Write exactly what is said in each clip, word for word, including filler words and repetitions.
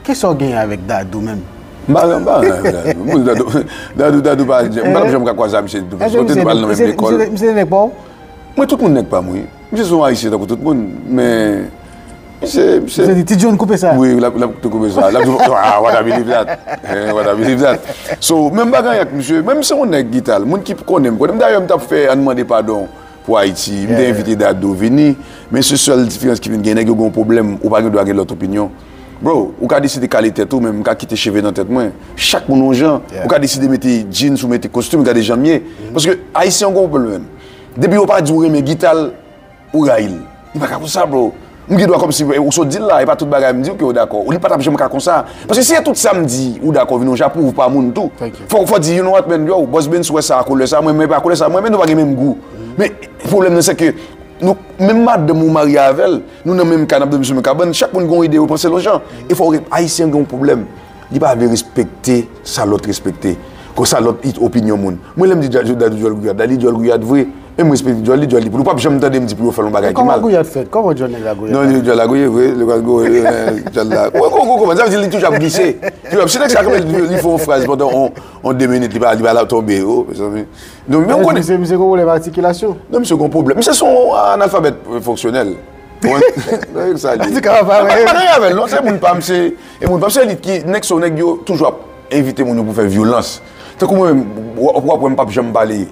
Kisa w genyen avèk Dadou menm? M pa m pa Dadou. Dadou, Dadou, Dadou pa, m pa janm ka kwaze a misye. Kote nou pral nan menm lekòl. Misye nèg pa w? Mwen, tout moun nèg pa m, wi. Misye se yon Ayisyen tankou tout moun, men misye, misye. Misye di, "Ti John, koupe sa." Wi, l ap, l ap tou koupe sa. L ap di, "Ah, what I believe that." Eh, what I believe that. So, menm bagay ak misye, menm se yon nèg ki tal. Moun ki konnen m, konnen m. Dayè, m t ap fè Ann mande padon pou Ayiti. M te envite Dadou vini, men se sèl diferans ki vin gen, nèg yo gen yon pwoblèm, ou pa gen dwa gen lòt opinyon. Bro, ou ka deside kale tèt ou, men m ka kite cheve nan tèt mwen. Chak moun yon jan. Ou ka deside mete jeans ou mete kostim, gade jan m ye. Paske Ayisyen gen yon pwoblèm. Depi yo pa di w renmen gita l, ou rayi l. Li pa ka konsa, bro. M gen dwa kòmsi ou sot di l la, e pa tout bagay m di w ke ou dakò. Ou li pa t ap janm ka konsa. Paske si e tout sa m di, ou dakò, vin yon jan pou ou pa moun tou. Fò, fò di, you know what, man, yo, Boss Benz, wè sa, koulè sa, mwen, mwen pa koulè sa, mwen, men nou pa gen menm gou. Men, pwoblèm nan, se ke nou, menm madanm ou marye avè l, nou nan menm kay, n ap dòmi sou menm kabann, chak moun gen yon ide, yo panse l yon jan. E fò, Ayisyen gen yon pwoblèm. Li pa vle respekte sa lòt respekte. Konsa lòt it opinyon moun. Mwen, lè m di Dadou djòl gouyad, la li djòl gouyad vre. E m respekte djòl li, djòl li pou li. Ou p ap janm tande m di pou yo fè l yon bagay ki mal. Kòman gouyad fèt? Kòman djòl nèg la gouyad fèt? Non, djòl la gouyad vre. Djòl la gouyad vre. Djòl la. Ou konprann, sa vle di li toujou ap glise. Toujou ap, si nèg sa kanmenm li fè yon fraz pandan on, on de minit, li pa, li pa la tonbe. Oh, mezanmi. Donk, men ou konnen. Misye, misye gen yon pwoblèm atikilasyon. Non, misye gen yon pwoblèm. Misye se yon analfabèt fonksyonèl. Ou konprann? Sa li ye. An tou ka, pa, pa gen anyen avè l, non, se moun pa m, se e moun pa m, se elit ki, nèg se nèg yo toujou ap envite moun yo pou fè vyolans. Tankou mwen menm, w ap, w ap wè m p ap janm pale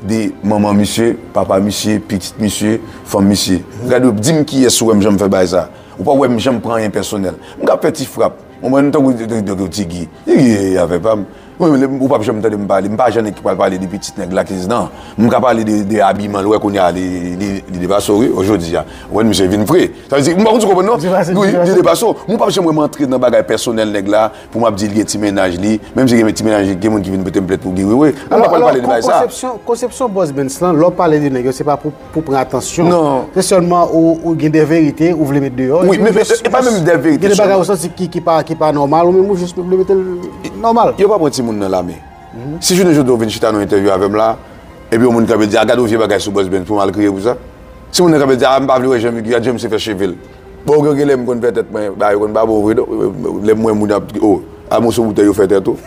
de manman misye, papa misye, pitit misye, fanm misye. Gade, di m kiyès ou wè m janm fè bagay sa. Ou pa wè m janm pran anyen pèsonèl. M ka fè ti frap. Ou konprann, tankou, tankou, tankou Ti Guy. Ti Guy, afè pa m. Mwen, ou p ap janm tande m pale. M pa jan nèg ki pral pale de pitit nèg la, kiz nan. M ka pale de, de abiman l, ou wè kounye a, li, li, li depase w, wi, jodi a. Ou wè, misye vin fre. Sa vle di, m pa konn si w konprann, non? Wi, li depase w. Mwen, ou p ap janm wè m antre nan bagay pèsonèl nèg la, pou m ap di l gen ti mennaj li. Menm si gen ti mennaj li, gen moun ki vin pote m plent pou Guy Wewe. Mwen, m pa pral pale de bagay sa. Konsepsyon, konsepsyon Boss Benz lan, lè w pale de nèg yo, se pa pou, pou pran atansyon. Non. Se sèlman ou, ou gen de verite, ou vle met deyò. Wi, men, men, e pa menm de verite sèlman. Gen de bagay ou santi ki, ki pa, ki pa nòmal, ou menm ou jis vle mete l nòmal. Yo pa pran timoun nan lame. Si jounen jodi a ou vin chita nan entèvyou avè m la, epi yon moun kanpe di, "A, gade yon vye bagay sou Boss Benz," pou m al kriye pou sa? Si moun nan kanpe di, "A, m pa vle wè jan Miguel, jan misye fè cheve l." Bon, gen, gen lè m konn fè tèt mwen, bagay yo konn pa bon vre, non. Lè m wè moun ap, oh, a moso boutèy yo fè tèt ou.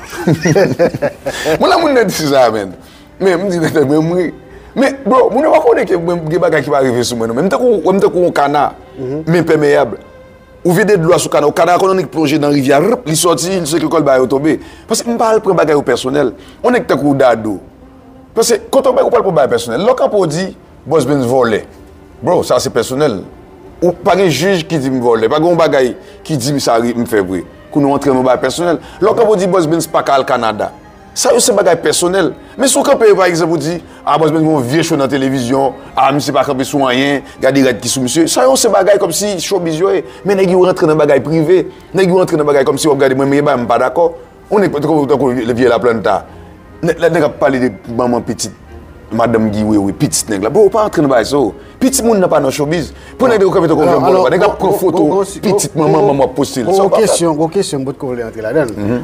Moun nan, moun nan di sa, men. Men, m di nan tèt mwen, m ri. Men, bro, moun yo pa konnen ke mwen, gen bagay ki pa rive sou mwen, non. Men m tankou, m tankou yon kana, men pèmeyab. Ou vide dlo a sou kana, kana a konn annik plonje nan rivyè a, rip, li sòti, li seke kò l, bagay yo tonbe. Paske m pa al pran bagay yo pèsonèl. Yon nèg tankou Dadou. Paske kote w bay, ou pral pran bagay pèsonèl. Lè w kanpe w di, Boss Benz vòlè. Bro, sa se pèsonèl. Ou pa gen jij ki di m vòlè, pa gen yon bagay ki di m sa ri, m fè vre. Kounye a w antre nan yon bagay pèsonèl. Lè w kanpe w di Boss Benz pa ka al Kanada. Sa yo se bagay pèsonèl. Men si w kanpe, pa egzanp, ou di, a, Boss Benz gen yon vye cho nan televizyon, a, misye pa kanpe sou anyen, gade rad ki sou misye. Sa yo se bagay kòmsi showbiz yo ye. Men nèg yo rantre nan bagay prive. Nèg yo rantre nan bagay kòmsi w ap gade mwen, men bagay m pa dakò. Yon nèg tankou, tankou vye Laplanta. Nèg, nèg ap pale de manman pitit, madanm Guy Wewe, pitit nèg la. Bro, ou pa antre nan bagay sa yo. Pitit moun nan pa nan showbiz. Pou nèg yo kanpe tankou yon vòlò, nèg ap pran foto pitit manman, manman ap poste l. Sa w pa fè. Gon kesyon, gon kesyon, m potko vle antre ladan l.